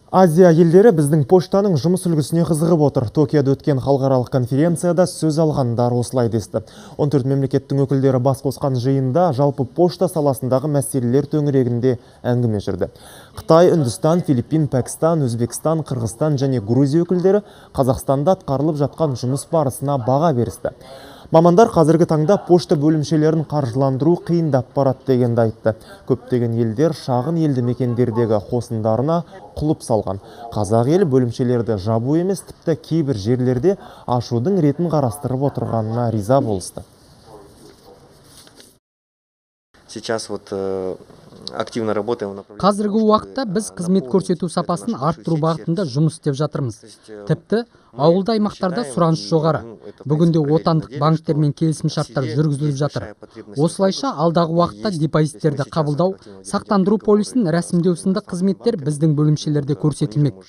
Азия елдері біздің поштаның жұмыс үлгісіне қызығып отыр. Токиода өткен халықаралық конференцияда сөз алғандар осылай десті. 14 мемлекеттің өкілдері бас қосқан жиында жалпы пошта саласындағы мәселелер төңірегінде әңгіме жүрді. Қытай, Үндістан, Филиппин, Пәкістан, Өзбекстан, Қырғызстан және Грузия өкілдері Қазақстанда атқарылып жатқан жұмыс барысына баға берісті. Мамандар қазіргі таңда пошта бөлімшелерін қаржыландыру қиындап барады дегенді айтты. Көптеген елдер шағын елді мекендердегі қосындарына құлып салған. Қазақ елі бөлімшелерді жабу емес, тіпті кейбір жерлерде ашудың ретін қарастырып отырғанына риза болысты. Сейчас вот активно работаем в направлении. Қазіргі уақытта біз қызмет көрсету сапасын арттыру бағытында жұмыс істеп жатырмыз. Тіпті ауылды аймақтарда сұраныс жоғары. Бүгінде отандық банктермен келісімшарттар жүргізіліп жатыр. Осылайша алдағы уақытта депозиттерді қабылдау, сақтандыру полисін рәсімдеу сынды қызметтер біздің бөлімшелерде көрсетілмек.